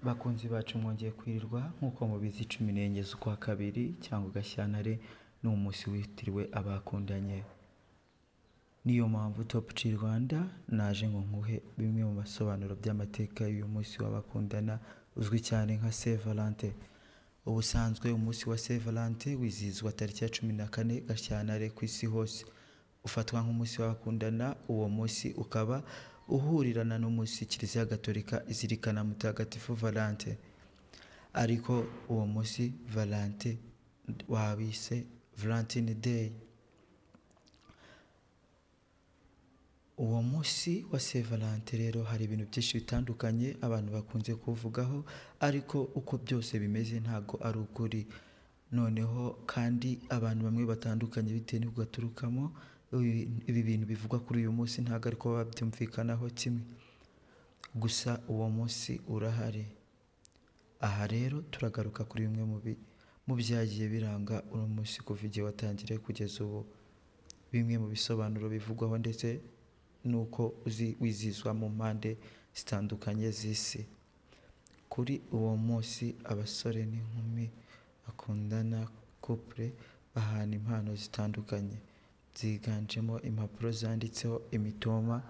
Bakunzi bacu mwongeye kwirirwa nk'uko mubizi 14 z'ukwa kabiri cyangwa Gashyantare ni umunsi witiriwe abakundanye. Niyo mpamvu Top G Rwanda naje ngo nkuhe bimwe mu bisobanuro by'amateka y'uyu munsi w'abakundana uzwi cyane nka Saint Valentin. Ubusanzwe umunsi wa Saint Valentin wizihizwa tariki ya 14 Gashyantare ku isi hose. Ufatwa nk'umunsi w'abakundana, uwo munsi ukaba uhurirana n'umunsi Kiliziya Gatolika izirikana Mutagatifu Valentin. Ariko uwo munsi Valentin wabise Valentine Day. Uwo munsi wa Saint Valentin rero hari ibintu byinshi bitandukanye abantu bakunze kuvugaho, ariko uko byose bimeze ntago ari ukuri. Noneho kandi abantu bamwe batandukanye bitewe n'uko baturukamo, ibi bintu bivugwa kuri uyu munsi ntago ariko babyumvikanaho kimwe. Gusa uwo munsi urahari. Aha rero turagaruka kuri bimwe mu byagiye biranga uno munsi kuva igihe watangiriye kugeza ubu, bimwe mu bisobanuro bivugwaho ndetse nuko wizihizwa mu mpande zitandukanye z'isi. Kuri uwo munsi abasore n'inkumi bakundana couple bahana impano zitandukanye ziganjemo impapuro zanditseho imitoma,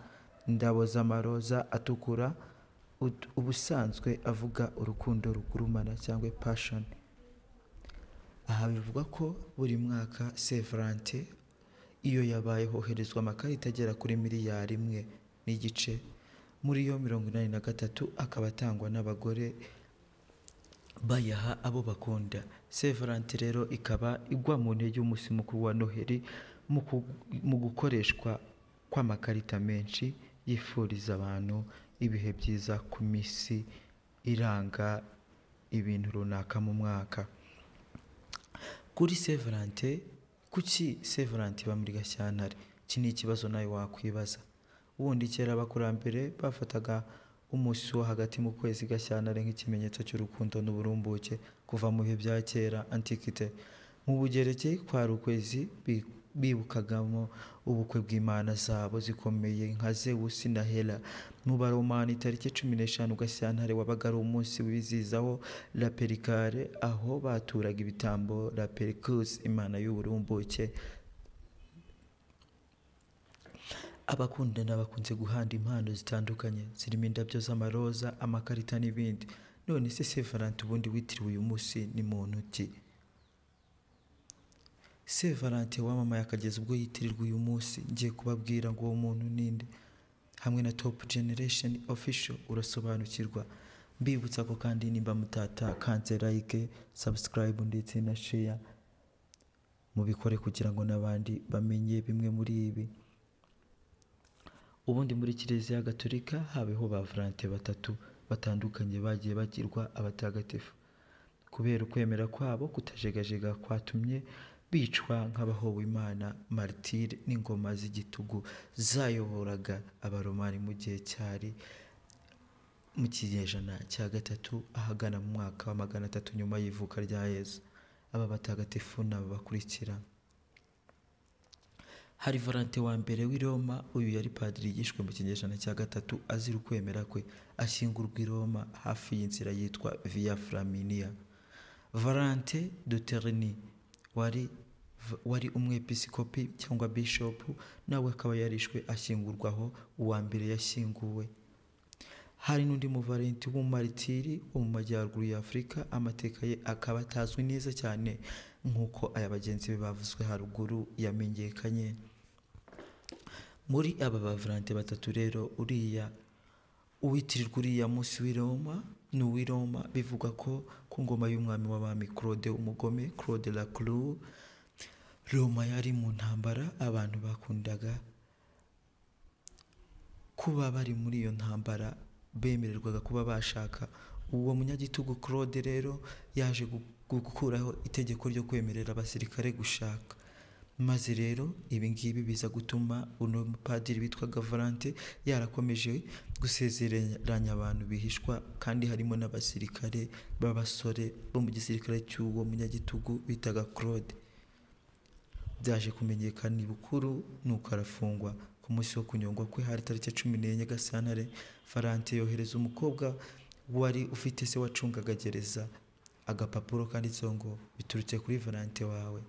indabo z'amaroza atukura, ubusanzwe avuga urukundo rugurumana cyangwa passion. Aha bivugwa ko buri mwaka Saint Valentin iyo yabaye hoherezwa amakarita agera kuri miliyari 1.5, muri yo 83 akaba atangwa n'abagore bayaha abo bakunda. Saint Valentin rero ikaba igwa mu ntege y'umunsi mukuru wa Noheli mu gukoreshwa kw'amakarita menshi yifuriza abantu ibihe byiza ku minsi iranga ibintu runaka mu mwaka. Kuri Saint Valentin, kuki Saint Valentin iba muri Gashyantare? Iki ni ikibazo nawe wakwibaza. Ubundi kera abakurambere bafataga umunsi wo hagati mu kwezi Gashyantare nk'ikimenyetso cy'urukundo n'uburumbuke kuva mu bihe bya kera antiquité. Mu Bugereki kwari ukwezi bibukagamo ubukwe bw'imana zabo zikomeye nka Zeus na Hera. Mu Baromani tariki 15 Gashyantare wabaga ari umunsi wizihizaho La Pericale, aho baturaga ibitambo La Pericus, imana y'uburumbuke. Abakundana bakunze guhanda impano zitandukanye zirimo indabyo z'amaroza, amakarita n'ibindi. None se Saint Valentin ubundi witiriwe uyu munsi ni muntu ki? Saint Valentin wamamaye akageza ubwo yitirirwa uyu munsi, ngiye kubabwira ngo uwo muntu ninde. Hamwe na Top Generation Official urasobanukirwa. Mbibutsa ko kandi nimba mutata kanze like, subscribe ndetse na share, mubikore kugira ngo n'abandi bamenye bimwe muri ibi. Ubundi muri Kiliziya Gatolika habeho ba Valentin batatu batandukanye bagiye bagirwa abatagatifu kubera ukwemera kwabo kutajegajega kwatumye bicwa nk'abahowe Imana, martire n'ingoma z'igitugu zayoboraga Abaromani mu gihe cyari mu kinyejana cya 3 ahagana mu mwaka wa 300 nyuma y'ivuka rya Yezu. Aba batagatifu nabo bakurikira. Hari Valentin wa mbere w'i Roma, uyu yari padiri yishwe mu kinyejana cya 3 azira ukwemera kwe, ashyingurwa i Roma hafi y'inzira yitwa Via Flaminia. Valentin de Terni wari umwepiskopi cyangwa bishop, nawe akaba yarishwe ashyingurwaho uwa mbere yashyinguwe. Hari n'undi muvalenti w'umumaritiri wo mu majyaruguru ya Afurika, amateka ye akaba atazwi neza cyane nk'uko aya bagenzi be bavuzwe haruguru yamenyekanye. Muri aba bavalenti batatu rero, uriya uwitirirwa uriya munsi w'i Roma ni uw'i Roma, bivugwa ko ku ngoma y'umwami w'abami Claude umugome, Claude la Clou, Roma yari mu ntambara, abantu bakundaga kuba bari muri iyo ntambara bemererwaga kuba bashaka. Uwo munyagitugu Claude rero yaje gukuraho itegeko ryo kwemerera abasirikare gushaka. Maze rero ibi ngibi biza gutuma uno mupadiri witwaga Valentin yarakomeje gusezeranya abantu bihishwa, kandi harimo n'abasirikare b'abasore bo mu gisirikare cy'uwo munyagitugu bitaga Claude. Byaje kumenyekana ibukuru nuko arafungwa. Ku munsi wo kunyongwa kwe hari tariki 14 Gashyantare, Valentin yohereza umukobwa wari ufite se wacungaga gereza agapapuro kanditseho ngo biturutse kuri Valente wawe.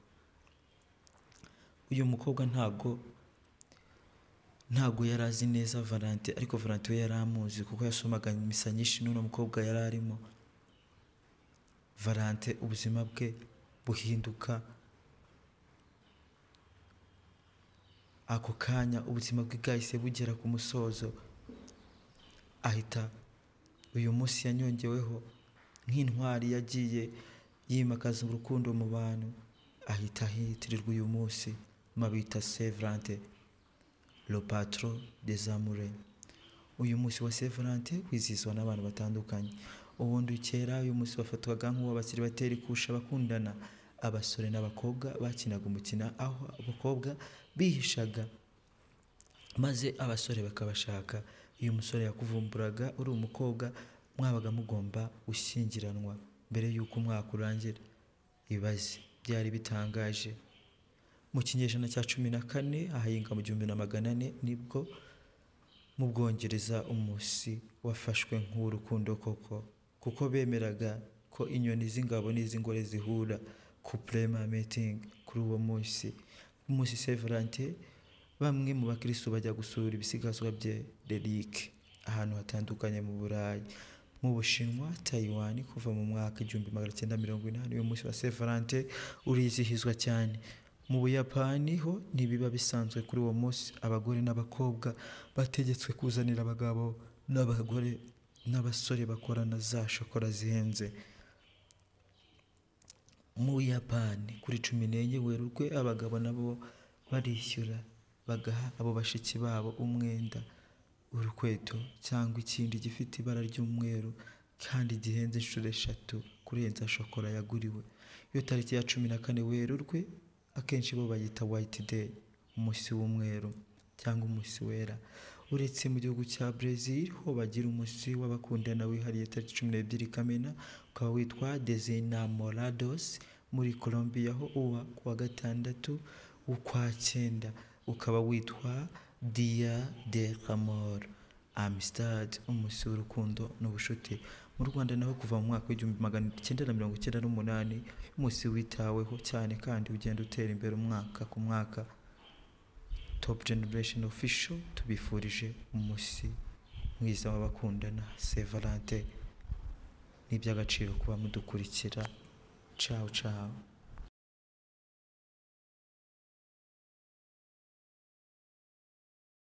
Uyu mukobwa ntago yari azi neza Valente, ariko Valente we yari amuzi kuko yasomaga misa nyinshi n'uno mukobwa yari arimo. Valente ubuzima bwe buhinduka ako kanya, ubuzima bwe bwahise bugera ku musozo. Ahita uyu munsi yanyongeweho nk'intwari yagiye yimakaza urukundo mu bantu, ahita hitirirwa uyu munsi mabita Saint Valentin, le patron des amoureux. Uyu munsi wa Saint Valentin wizihizwa n'abantu batandukanye. Ubundi kera uyu munsi wafatwaga nk'uw'abasiribateri kurusha abakundana. Abasore n'abakobwa bakinaga umukino aho abakobwa bihishaga maze abasore bakabashaka. Iyo umusore yakuvumburaga uri umukobwa, mwabaga mugomba gushyingiranwa mbere y'uko umwaka urangira. Ibaze, byari bitangaje. Mu kinyejana cya 14 ahahinga mu 1400 nibwo mu Bwongereza umunsi wafashwe nk'urukundo koko, kuko bemeraga ko inyoni z'ingabo n'iz'ingore zihura couple meeting kuri uwo munsi. Umunsi Saint Valentin, bamwe mu bakristo bajya gusura ibisigazwa bye relique ahantu hatandukanye mu Burayi, mu Bushinwa, Taiwan. Kuva mu mwaka 1980 uyu munsi wa Saint Valentin urizihizwa cyane. Mu Buyapani ho ntibiba bisanzwe. Kuri uwo munsi abagore n'abakobwa bategetswe kuzanira abagabo n'abagore n'abasore bakorana za shokora zihenze. Mu Buyapani kuri 14 Werurwe abagabo nabo barishyura bagaha abo bashiki babo umwenda, urukweto cyangwa ikindi gifite ibara ry'umweru kandi gihenze inshuro 3 kurenza shokora yaguriwe. Iyo tariki ya 14 Werurwe akenshi bo bayita White Day, umunsi w'umweru cyangwa umunsi wera. Uretse mu gihugu cya Brazil ho bagira umunsi w'abakundana wihariye tariki 12 Kamena, ukaba witwa Desenamorados. Muri Colombia ho uba kuwa 6 ukwa 9, ukaba witwa Dia del Amor Amistad, umunsi w'urukundo n'ubucuti. Mu Rwanda naho kuva mu mwaka w'1998 umunsi witaweho cyane kandi ugenda utera imbere umwaka ku mwaka. Top Generation Official tubifurije umunsi mwiza w'abakundana, Saint Valentin. Ni iby'agaciro kuba mudukurikira. Ciao ciao.